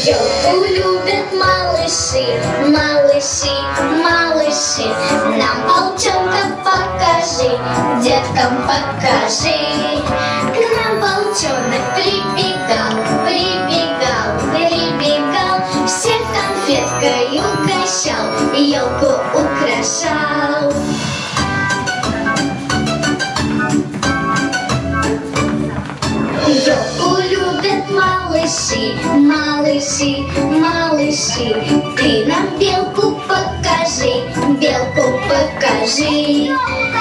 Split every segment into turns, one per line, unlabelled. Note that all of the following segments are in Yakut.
Елку любят малыши, малыши, малыши. Нам волчонка покажи, деткам покажи. К нам волчонок прибегал, прибегал, прибегал. Всех конфеткой угощал, елку украшал. Елку любят малыши, малыши, малыши. Ты нам белку покажи, белку покажи.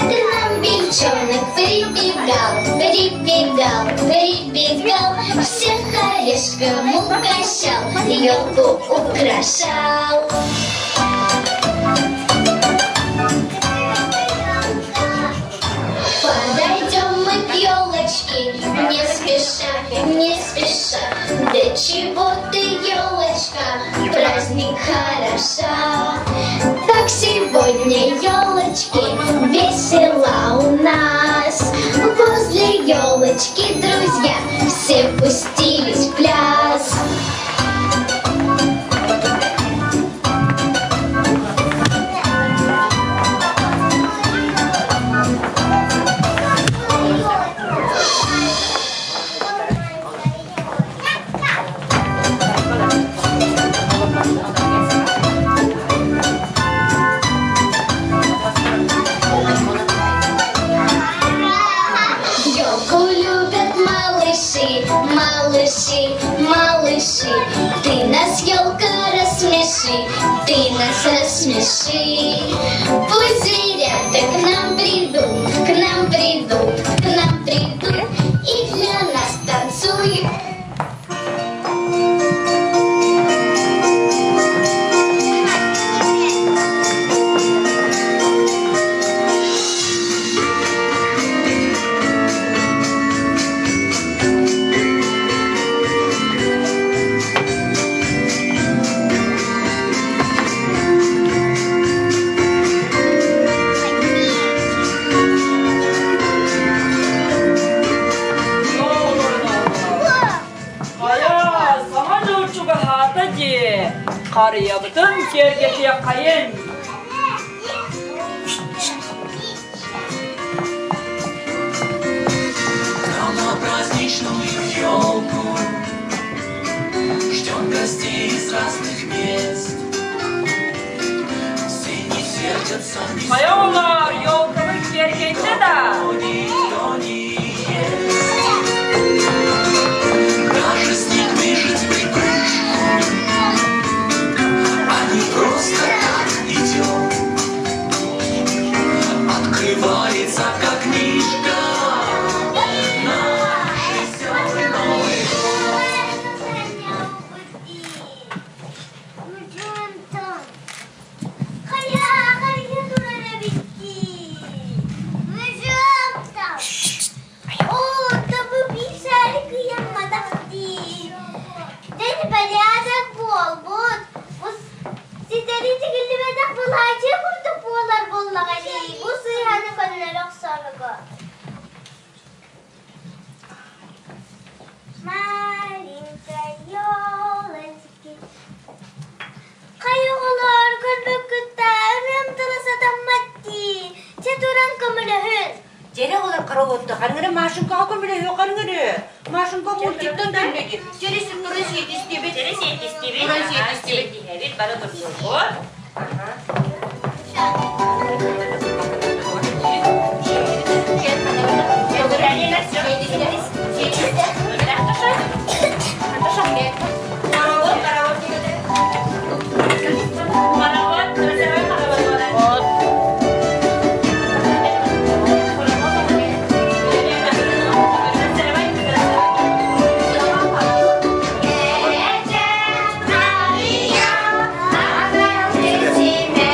К нам бельчонок прибегал, прибегал, прибегал. Всех орешком угощал, елку украшал. Подойдем мы к елочке, не спеша, не спеша. Да чего ты, елочка, праздник хороша. Так сегодня, елочки, весело у нас. Возле елочки, друзья, все пустились в пляс. Елку любят малыши, малыши, малыши. Ты нас, елка, рассмеши, ты нас рассмеши. Пусть зверята к нам придут, к нам придут, к нам придут и для нас танцуют.
Хайа, саҥа дьыл чугаһаата дии, харыйабытын киэргэтиэххэйин.
На праздничную елку Ждем гостей из разных мест. Все не сердятся, не
Хайа оҕолоор, елкабыт киэргэйдэ да?
никто не ест. Даже снег бежит в припрыжку, а не просто так идет. Открывается, как книжка, наш веселый Новый год.
Маленькой елочки. Хайа оҕолоор көрбөккүт ырыам тыла сатаммат дии, чэ туран көмөлөһүн.
Дьэрэ оҕолор караотту харыҥыры Машенькаҕа көмөлөһүө харыҥыры. Машенька мультиктан кэллэги. Дьэрэ туран сиэтистибит.
Дьэрэ сиэтистибит.
Туран сиэтистибит.
Сиэтиһэбит бары турдугут.
Караот, караот.
Караот, караот.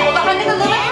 Улаханнык ыллыбыт.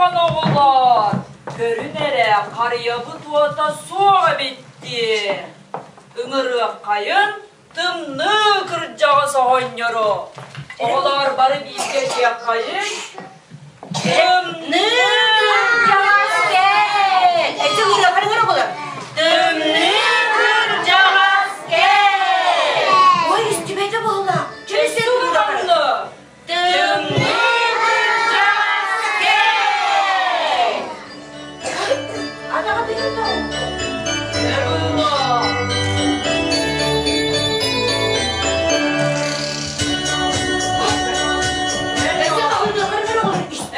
Оттон оҕолоор, көрүн эрэ, харыйабыт уота суох эбит дии. Ыҥырыаххайын тымныы кырдьаҕас оҕонньору. Оҕолоор бары бииргэ этиэххэйин. Тымныы кырдьаҕас кэл!
Эти ыҥырыаххайын оҕолор.
Тымныы кырдьаҕас кэл!
Ой, истибэтэ буолла. Через
Суранны! Тымныы кырдьаҕас кэл!
Анаҕа билин
Эбула!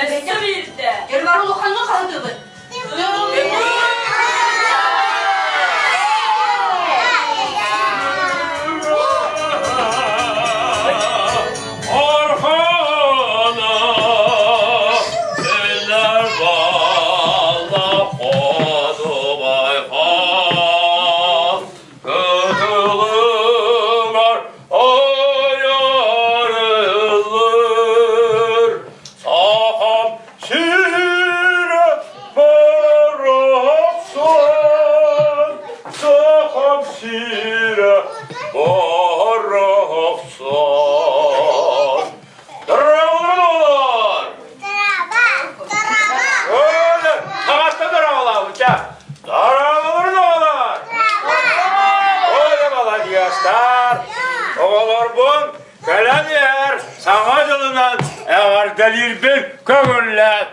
Өссө биирдэ!
Герман улаханнык хаһытыбыт.
Тымныы
Orhana eller bala kodu Kızılımar ayarılır Saham sire baraksan Saham sire baraksan Дорогой! Öyle! Tagatta дорогой! Дорогой! Öyle молодецтар! Оҕолорбун кэлэн иһэр Саҥа дьылынан эҕэрдэлиирбин көҥүллэт!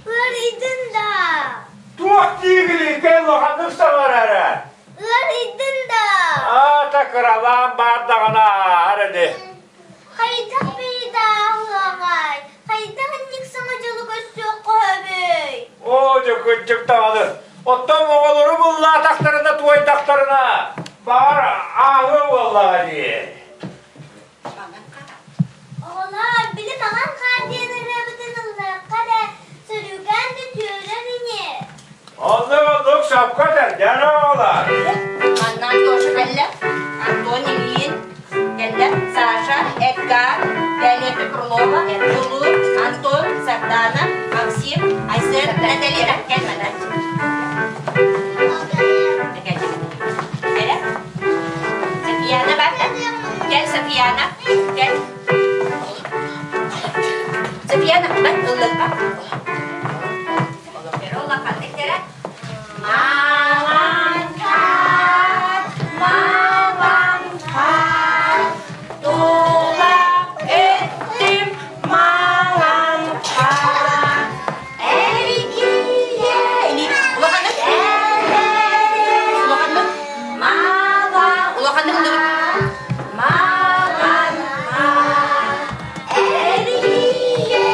Ыарыйдын да.
Туох диигиний кэллэханнык саҥарара?
Ыарыйдын да.
Аата кыралаан баардаҕына ааһар ини.
Хайдах бэйдааҕыаҕай? Хайдах инник саҥа дьылы көрсүөххэ сөбүй?
Оо, дьэ кырдьык даҕаны. Оттон оҕолору буллаатахтарына, туойдахтарына, баҕар ааһыа буоллаҕа дии.
Оҕолоор, били маҥан хаар диэн ырыабытын ыллыахха эрэ, сөрүүкээн да түөрэр ини.
Оннук-оннук сапка тэрдэн оҕолор.
Манна Антоша кэллэ. Антон Ильин кэллэ. Саша, Эдгар, Леонид Крылова, Дьулуур, Антон, Сардана, Максим, Айсен, Наталина кэл манна. Кэлэ. Софияна барда. Кэл, Софияна. Кэл. Софияна, бат ыллыкка. Маҥан тула өттүм маҥан хаар эргийэ улаханнык улаханнык маҥан улаханнык маҥан хаар эргийэ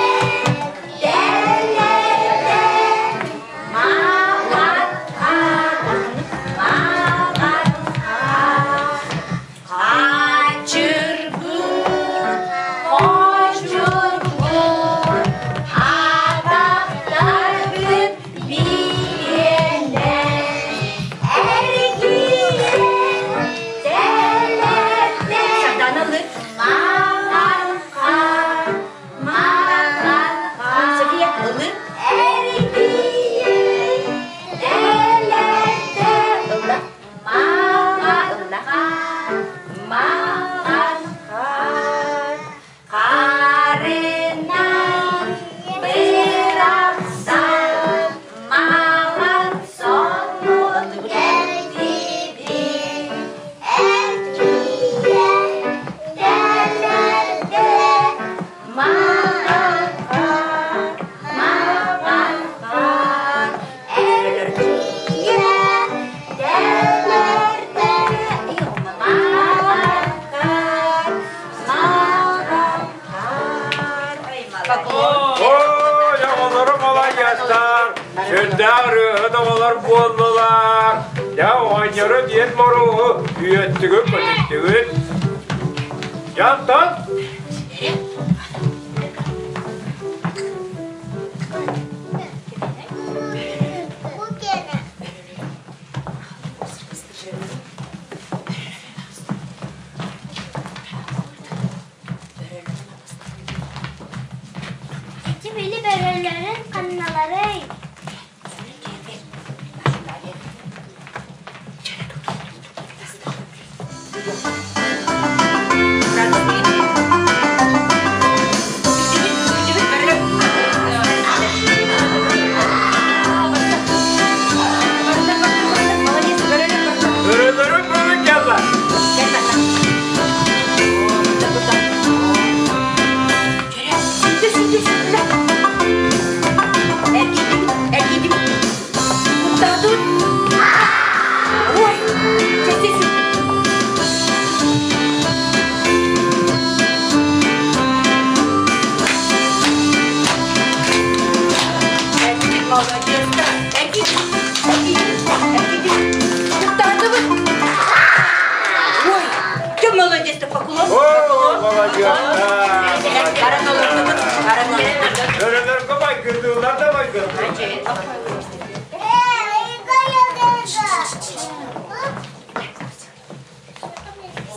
дэлэрдэ маҥан хаар маҥан хаар Хачыргыр, хочургур, атахтаргын биэнэ эргийэн тэлэрдэ Сарданалык маҥан хаар, маҥан хаар София ылы эргийэн тэлэрдэ ылла Маҥан хаар, харынан бырахсан, маҥан сонун кэлбитин
Эргийэн тэлэрдэ маҥан хаар, маҥан хаар, эргийэн тэлэрдэ маҥан хаар, маҥан хаар.
Ой, оҕолорум маладьыастар, сүрдээх ырыаһыт оҕолор буоллулар. Дьэ, оҕонньору диэн моруоһу үөттүгүт, көтүттүгүт. Дьонтон
баарый?
Өрөлөрүн бүгүн кэллэ. О, молодец! Өрөлөргө майгындыылар да майгындыылар.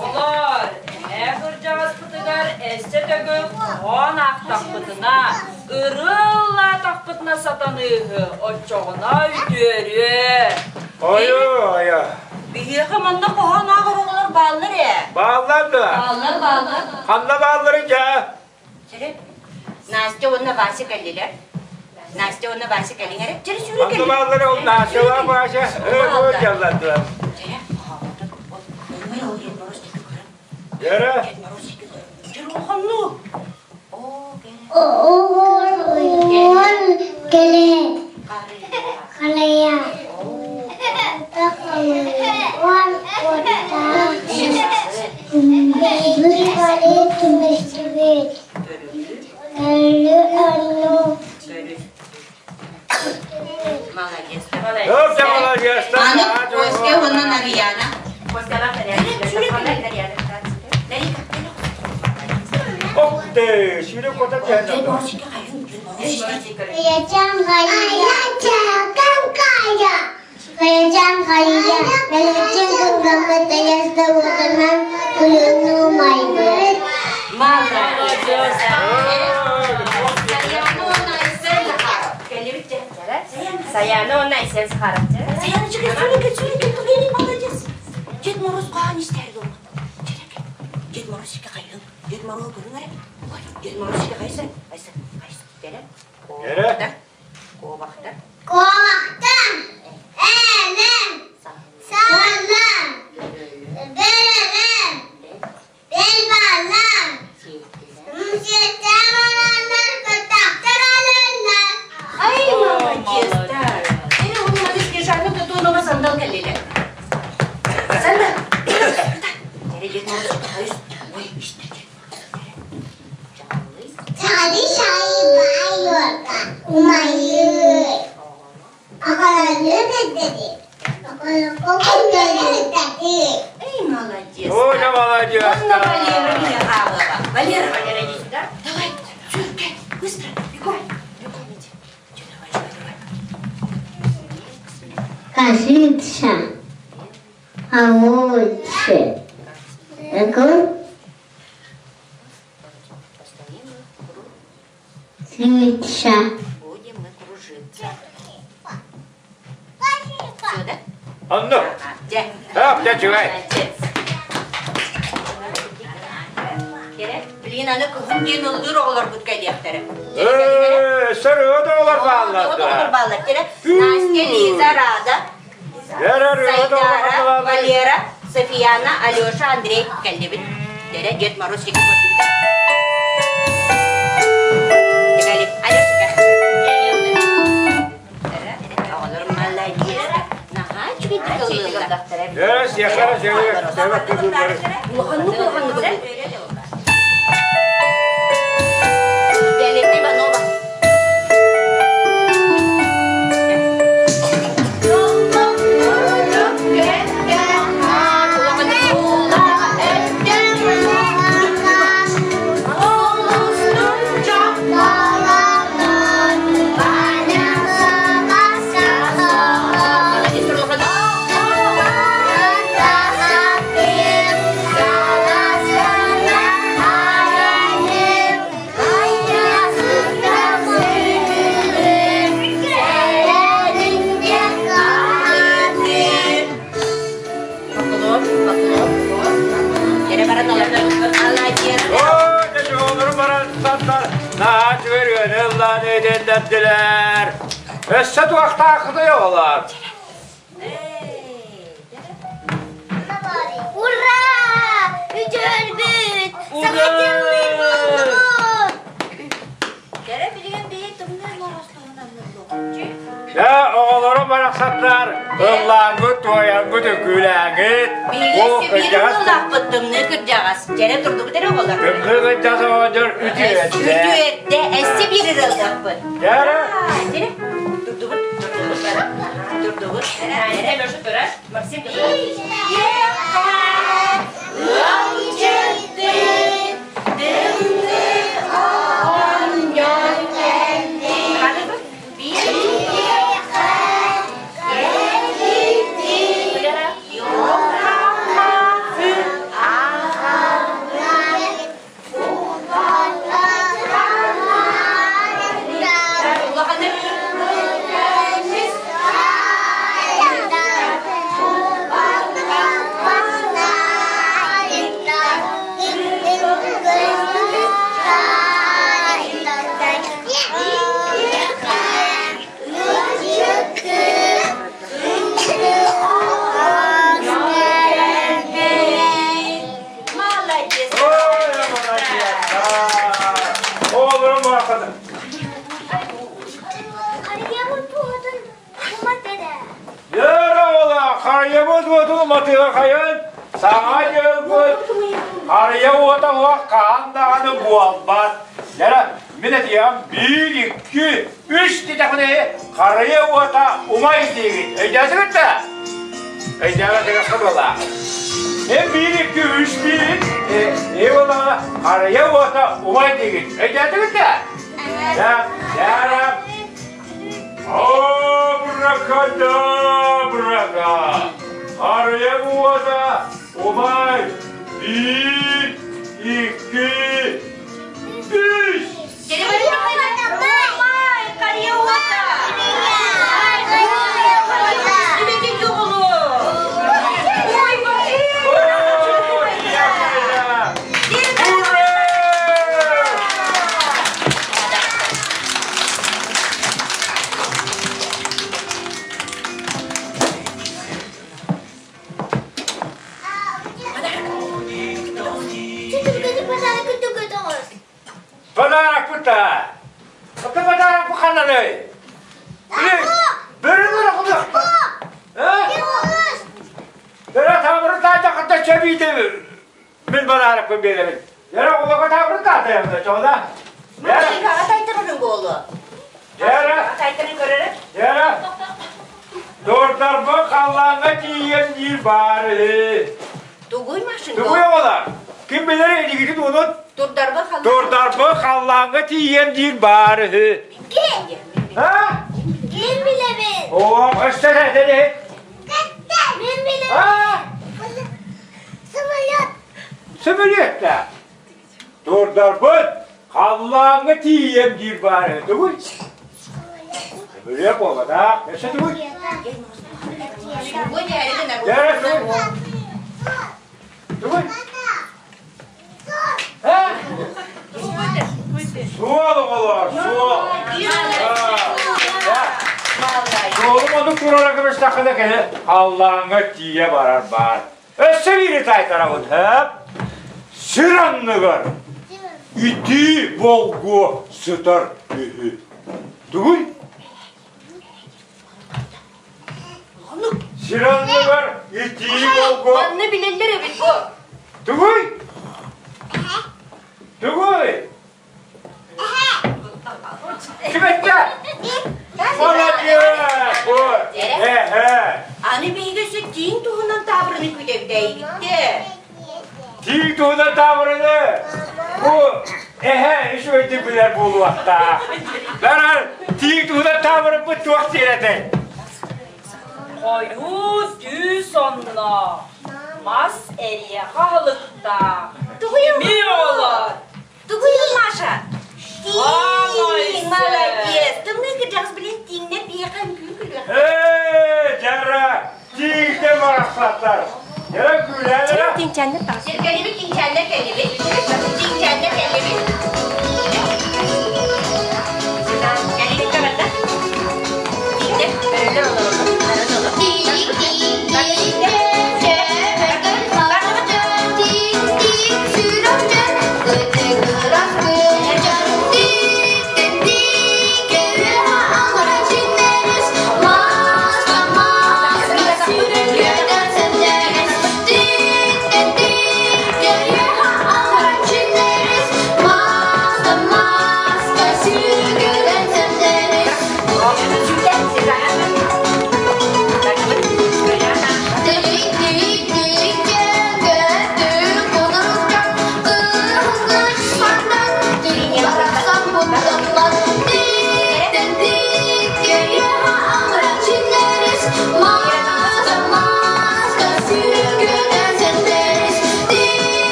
Олор, эмээ кырдьаҕаспытыгар эссе төгүл хоһоон аахтахпытына, ырыаллаатахпытына сатаныыһы, оччоҕуна үтүөрүө.
Ойо, ойо.
Биһиэхэ манна хоһоон ааҕар оҕолор бааллар ээ.
Бааллар да?
Бааллар, бааллар.
Ханна бааллары дьэ?
Чэрэ. Настя уонна Вася кэллилэр. Настя уонна Вася кэлиҥ эрэ. Чэрэ сүүрэ
Ханна
кэллилэр.
бааллары ол Настялаах Вася өө дьаллардылар.
Чэрэ, хоһоонтон ол ыллай ол Дед Мороз диэки көрөн.
Дьэрэ.
Дед Мороз диэки көрөн. Чэрэ улаханнык. Оо, кэлэ.
Оҕон кэлэ халая
Молодец.
Өп, дьэ молодец.
Аны Костя уонна Нарияна.
Ох ты, сүүрэ кота
Дед
түһэн.
Мороз диэки хайын, Дед Мороз диэки. Молодец. Саяна уонна Айсен Захаров. Кэллибит дьэ.
Саяна уонна Айсен Захаров.
Саяна чекай, сүүрэ сүүрэ кэллиҥ, молодец. Дед Мороз хаһан истээр дуо? Чэрэ Дед Мороз диэки хайын. Дед Мороз көрүҥ эрэ. Ой, Дед Мороз диэки хайсын. Айсен, хайсын. Кэлэ.
Кэрэ.
Куобахтар. Ай, молодец, да. Эри onun adı Снежана Тотонова сандал кэллилэр. Сандал. Эри Дед Мороз диэки хайыс. Ой, истэ. Эй, молодец.
Ой, дьэ молодец.
Онно Валера меня хавала. Валера, Валера, иди сюда. Давай, Сюрка, быстро, бегом. Бегом иди. Чё, давай, давай, давай.
Кажется, а лучше. Какой
Постоим мы в круг,
свеча?
будем мы кружиться. Все, да?
Онно.
Ага, дя.
Өп, дьэ чүгэй.
Молодец. Кere, Блин, аны кыһын диэн ыллыыр оҕолорбут кэлиэхтэрэ.
Э, сөрүө оҕолор бааллар
Оҕолор
да.
бааллар. Кere, Настя, Лиза, Рада,
Дьэрэ рүө оҕолор
Сайдара,
бааллар.
Валера, Софияна, Алеша, Андрей кэллибит. Дэрэ, Дед Мороз диэки көрдүбүт. Кэли, Алешка. Оҕолор молодец. Наһаа үчүгэйдик ыллыыллар.
Дьэрэ сиэхэрэ сиэхэрэ сиэхэрэ кызыллары.
Улаханнык улаханнык ыллыыр. Виолетта Иванова. Молодец, улаханнык.
ырыаны ыллаан эдэллэрдилэр. Өссө туохтааххытый оҕолор?
Ура! Үтүөрбүт! Саҥа дьыллыыр буоллубут!
Кэрэ билигин биһи тымныы мороз туһунан
Дьэ, оҕолорум барахсаттар, ыллааҥҥыт, туойаҥҥыт, үҥкүүлээҥҥит.
Биһиги биир ыллаахпыт тымныы кырдьаҕас. Дьэрэ турдубут эрэ оҕолор.
Тымныы кырдьаҕас оҕонньор үтүөттэ.
Үтүөттэ, эссе биир ыллаахпыт.
Дьэрэ.
Дьэрэ. Турдубут, турдубут, турдубут.
Максим,
Молодец!
Ой, молодец! Оҕолорум барахсаттар. Дьэ, оҕолор, харыйабыт уотун уматыга хайан, саҥа дьылбыт харыйа уота уох хаһан даҕаны буолбат. Дьэ, мин этиэм биир, икки, үс диэтэхпинэ харыйа уота умай диигит. Өйдөөтүгүт да? Өйдөөбөтүгэр буоллаах. Мен биир, икки, үс диигит, ээ буоллаҕына харыйа уота умай диигит. Өйдөөтүгүт да? Дьэ, дьэ, Абракадабрага! Харыйа уота умай! Биир, икки, үс!
Харыйа уота!
Ура! Подарок-пыта! Это подарок пухананый! Бөрөлөр ахылыахта! Бөрө таабыры таатахата чэбиите мин подарокпын биэрэбин. Бөрө улаха таабыры таатайамда чоҕда.
Машинкаҕа тайтарарын буолуо.
Дьэрэ.
Тайтарын көрөрө.
Дьэрэ. Дордарбы халлааҥҥа тиийэн диир баар үһү.
Тугуй машинка?
Тугуй оҕолор? Ким билэр илигитин уонун?
Турдарбы халлааҥҥа.
Турдарбы халлааҥҥа тиийэн диир баар үһү.
Ким?
А?
Ким билэбин?
Оо, өссө этэ
Мин билэбин.
А?
Самолет.
Сөмөлүөт да. Турдарбыт халлааҥҥа тиийэн диир баар үһү. Тугуй? Сөмөлүөт буолбатах. Өссө тугуй? Дьэ, тугуй? Тугуй? Э? Суол оҕолор, суол. Суолум ону турара көмүстэххинэ кини халлааҥҥа тиийэ барар баар. Өссө биири таайтарабын, һэп? Сир анныгар итии болгуо сытар үһү. Тугуй? Сир анныгар итии болгуо...
Манны билэллэр эбит бу.
Тугуй? Тугуй? Кимэтте? Молодец! Э-э!
Аны биһиги өссө тииҥ туһунан таабырыны күүтэбит
Тииҥ туһунан таабырыны бу эһэ үчүгэйдик билэр буолуохтаах. Баран тииҥ туһунан таабырыппыт туох диэн этэй?
Хойуу түү сонно, мас эриэхэ аһылыктаах. Кими оҕолор?
Тугуй Маша? Тииҥ, молодец. Тымныы кырдьаҕас билин тииҥнэ биэхэ үҥкүү күлүөх.
Ээ, дьара, тииҥтэ барахсаттар. Дьара күлээлэрэ.
Тиҥчээннэр таас.
Кэлибит, тиҥчээннэр кэлибит. Тиҥчээннэр кэлибит.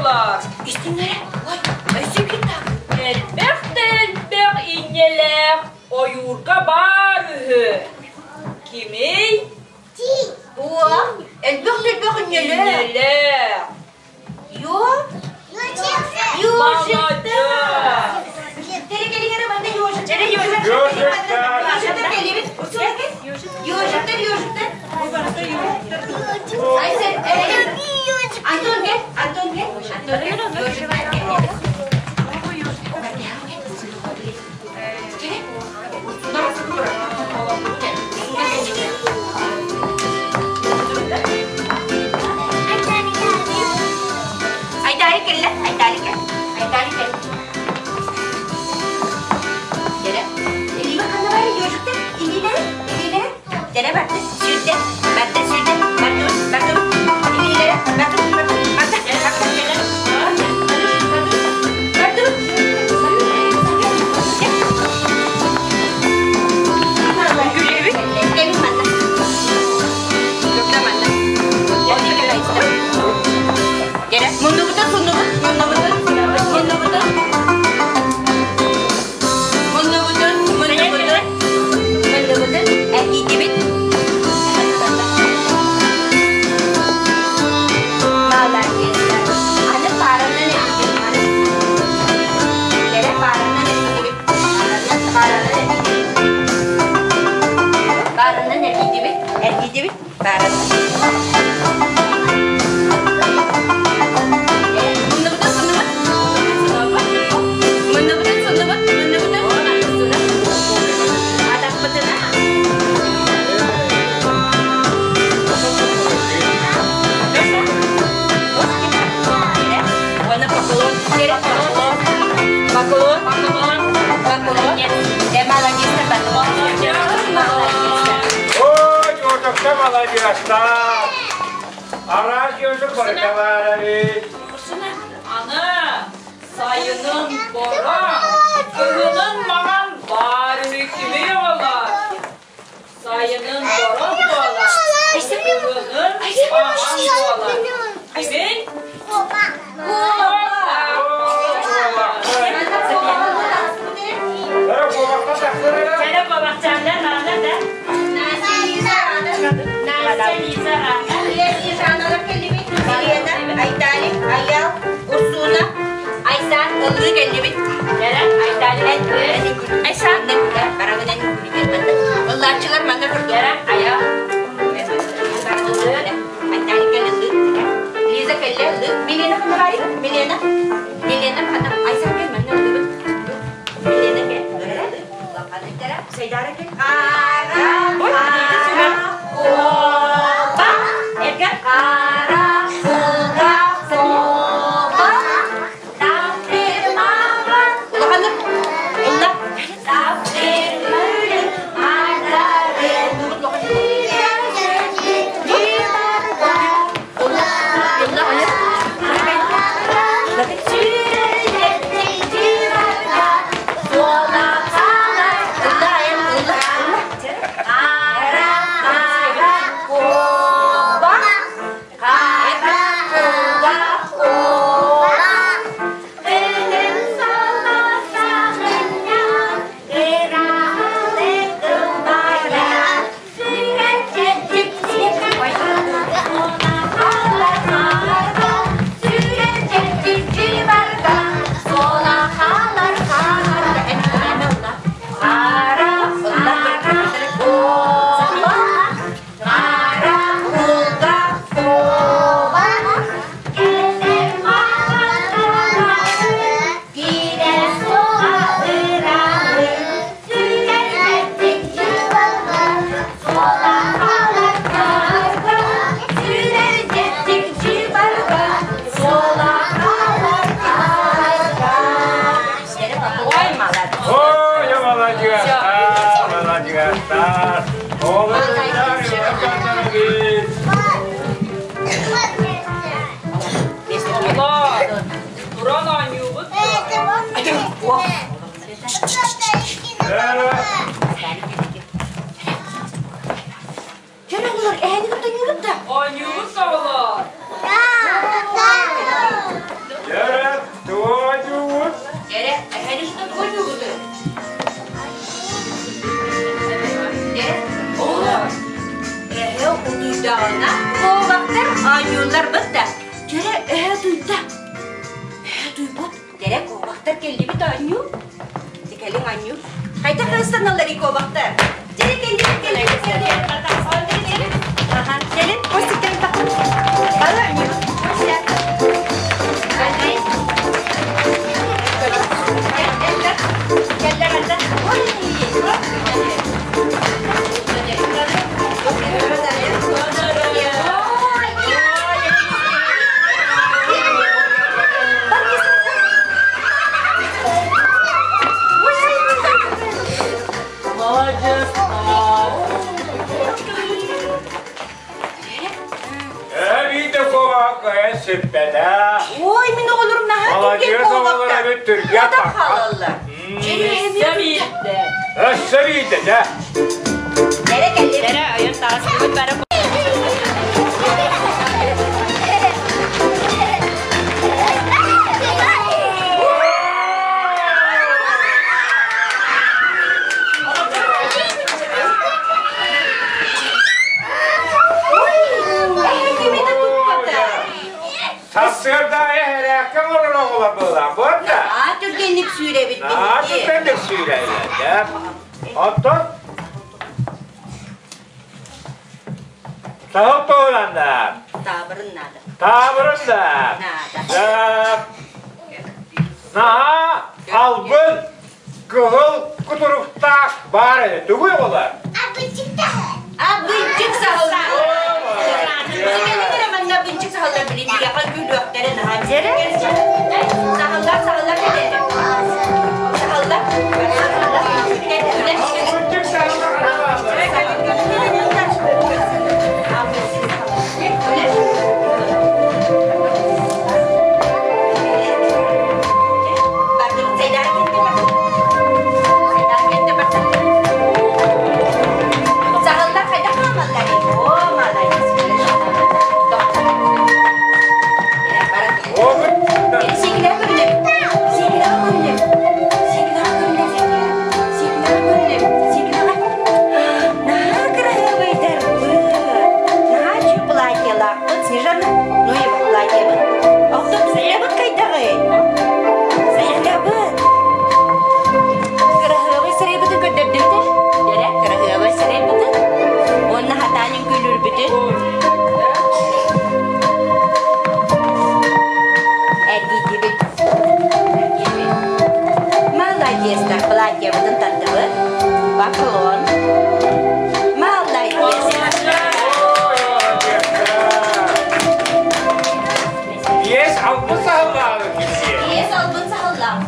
оҕолор?
Истиҥнэрэ, ой, өссө киттаах.
Элбэх да элбэх инньэлээх ойуурга баар үһү. Кимий?
Уо, элбэх да элбэх инньэлээх.
Инньэлээх.
Йо?
Молодец!
Ежиктер, ежиктер. Антон кел, Антон кел. Антон кел, ежиктер кел. Айтаары кэллэ, айтаары кэл, айтаары кэл. Дэрэ, илиибэ ханна баар ежиктер, илиилэрэ, илиилэрэ. Дэрэ барда, сүүрдэ, барда, сүүрдэ, бардыбыт, бардыбыт, илиилэрэ, бардыбыт, бардыбыт, барда, барда, бардыбыт, бардыбыт. Кэлин манна. Көхтө манна. Дэрэ, муннубутун, муннубут, муннубутун, муннубутун. Муннубутун, муннубутун, муннубутун, эргийдибит. Молодец. Аны пааранан эргийдибит. Аны. Дэрэ, пааранан эргийдибит. Пааранан эргийдибит. Пааранан эргийдибит. Эргийдибит. Пааранан. Муннубутун, муннубут. Муннубутун, муннубут, муннубутун. Атахпытына. Уонна поклон, поклон, поклон, поклон, поклон. Дэ молодец, молодец.
Ой, ортокта молодецтар. Араас ежик барыта баар эбит.
Аны сайынын бороҥ, кыһынын маҥан баар үһү кимий оҕолор? Сайынын бороҥ буолар, кыһынын маҥан буолар. Кимий? Куба.
Кэлэ куобахчааннар маанар да? Настя, Лиза, Анна.
Айтали, Аял, Урсуна, Айсан, ыллыы кэллибит.
Кэлэ, Айтали,
Айсан, барабынан Ыллааччылар манна турдулар.
Кэлэ, Ая.
Айтали кэл ыллыы. Лиза кэллэ ыллыы. Милена ханна баарый? Милена. Милена ханна? Айсан кэл манна ыллыыбыт. Милена кэл. Сайдара кэл.
Ой,
Қара, қоба.
Эргэр.
Қара, кулга, қоба. Таптырмаған. Улаханнык. Ылла. Таптырмаған ардарын.
Ой, молодецтар, молодецтар. Оҕолор эбит.
Оҕолор, туран оонньуубут дуо?
Дэрэ.
Эһэни кытта ньуурут да.
Оонньуубут оҕолор.
Буолбут оонньуу. Кэлиҥ оонньуу. Хайдах ыстаналлар икобахтар? Дьэ кэлин кэлин кэлин. Аха, кэлин, Костик кэлин тахсан. Бары оонньуу. Костя. Андрей. Кэллэр, кэллэр, Ой!
Молодец.
Эбиитэ куобаҕа сиппэтэ.
Ой, мин оҕолорум наһаа түргэн
Молодец оҕолор
буолбаттар.
эбит түргэн
Ота
пахха.
хаалаллар.
Өссө биирдэ.
Өссө биирдэ дьэ.
Кэрэ кэллим.
Кэрэ ойон таҕыстыбыт бары.
Эһэги да туппата.
Сарсыарда эһэрээккэ олорор оҕолор буолан буолла.
Аа түргэнник сүүрэбит
Аа
биһиги.
түргэнник сүүрэллэр дьэ. Оттон саһыл туһунан да,
Таабырын наада.
таабырын да,
Наада.
Наһаа албын кыһыл кутуруктаах баар этэ. Тугуй оҕолор?
Абынчык саһыллар. Сикэлин эрэ манна абынчык саһыллар билин биһиэхэ күлүөхтэрэ наһаа. Саһыллар, саһыллар кэлэллэр. Саһыллар.
Абынчык саһыллар
Снежана, ну и платье. Оттон саябыт кайдаҕый? Саябыт. Кыраһыабай сарайбытын көрдөрдүбүтэ. Дэрэ, кыраһыабай сарайбытын. Уонна хатаанын күлүрбүтүн. Эргийдибит. Эргийдибит. Молодец, платьебытын тардыбыт. Поклон. Молодец.
Есть албын саһыллаах киһи.
Есть албын саһыллаах.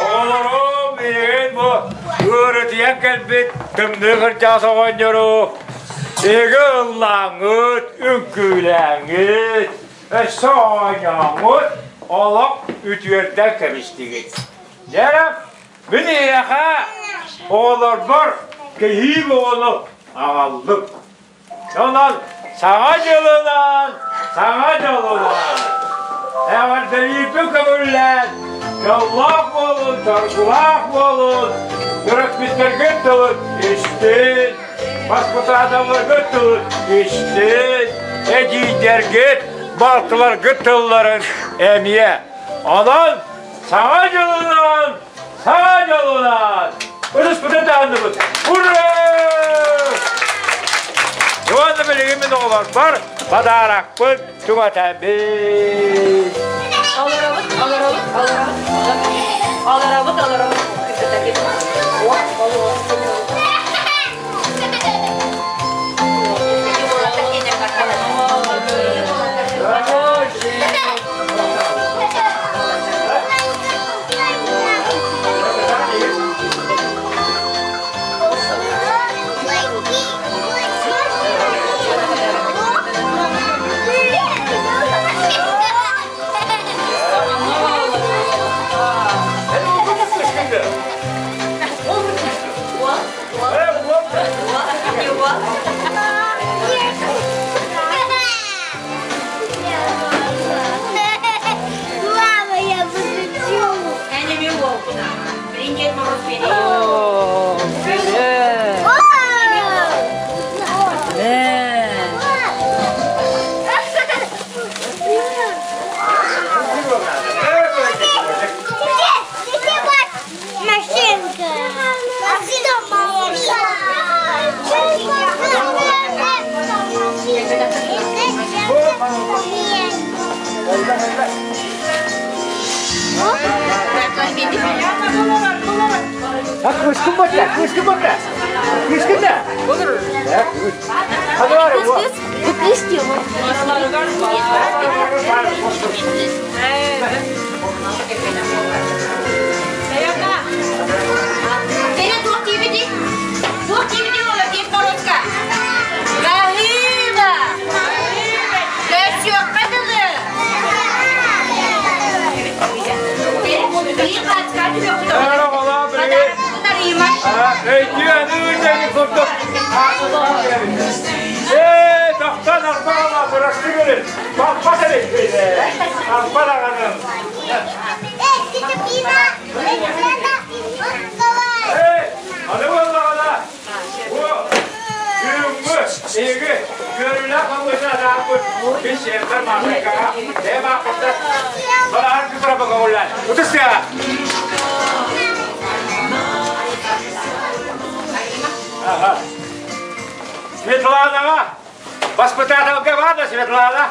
Оҕолорум миигин бу ыарытыйан кэлбит тымныы кырдьаҕас оҕонньору эһиги ыллааҥҥыт, үҥкүүлээҥҥит, өссө оонньооҥҥут олох үтүөрдэн кэбистигит. Дьэ, мин эһиэхэ оҕолорбор кэһии оҕону аҕаллым. Онон Саҥа дьылынан, Саҥа дьолунан! Эҕэрдэлиирбин көҥүллээн, дьоллоох буолун, соргулаах буолун, төрөппүттэргит тылын истин, баспытааталларгыт тылын истин, эдьиийдэргит, балтыларгыт тылларын эмиэ. Онон Саҥа дьылынан, Саҥа дьолунан! Ытыспытын таһынныбыт! Ура! Уонна билигин мин оҕолорбор подарокпын түҥэтэбин.
Олоробут, олоробут, олоробут, олоробут, олоробут.
А кыскын батта, кыскын батта. Кыскын да. Хадывар,
Кыз, бу кыз тема.
Кэлэ туох диибитий? Туох диибитий оҕолор диэн норуотка? Баһыыба! Көрсүөххэ дылы!
Ээ, тохтон арбаҕала бырастыы гынын. Баппат эбиппин ээ. Арба даҕаным. Ээ, аны буоллаҕына, бу бүгүҥҥү эһиги үөрүүлээх хаммытын анааппыт мин сиэммэр Маасыккаҕа бэйэм ааппыттан балаһан күтүрэ көҕүллээн ытыс тыаһа. Аха. Светланаҕа баспытааталга баар да Светлана?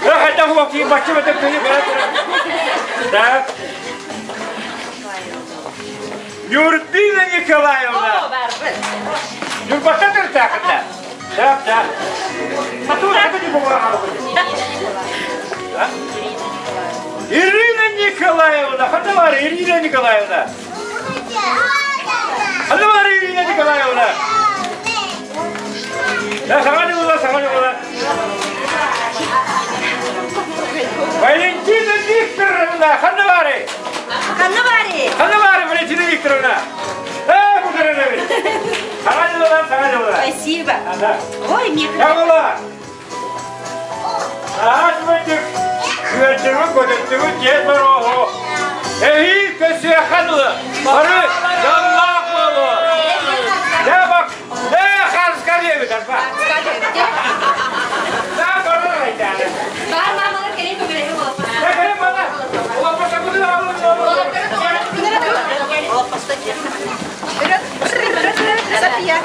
Хайдах уоккиин бачча бөтө кыйы Так. Нюрбина Николаевна. Нюрбата төртаахында. Так, так. А тут это не Ирина Николаевна, ханна бар Ирина Николаевна? Ханна бар Ирина Николаевна? Да, саҥа дьылла, саҥа дьылла. Валентина Викторовна, ханна баарый?
Ханна баарый?
Ханна баарый Валентина Викторовна? Э, бу көрөнөбүт. Саҥа дьыллан, саҥа дьылла.
Спасибо. Ой, мне...
Яғыла! Аһаат күөртүгү көтөттүгү дьиэт бароһу. Эһиил көсүөххэ дылы. Бары дьоллоох буолуо. Дьэ бак, ээ хаска диэбит арба. Да барар айтааны.
Бар мамалар кэлин көмөлөһө буолаппа.
Дьэ кэлин бана. Улаппата кудун аҕалын.
София.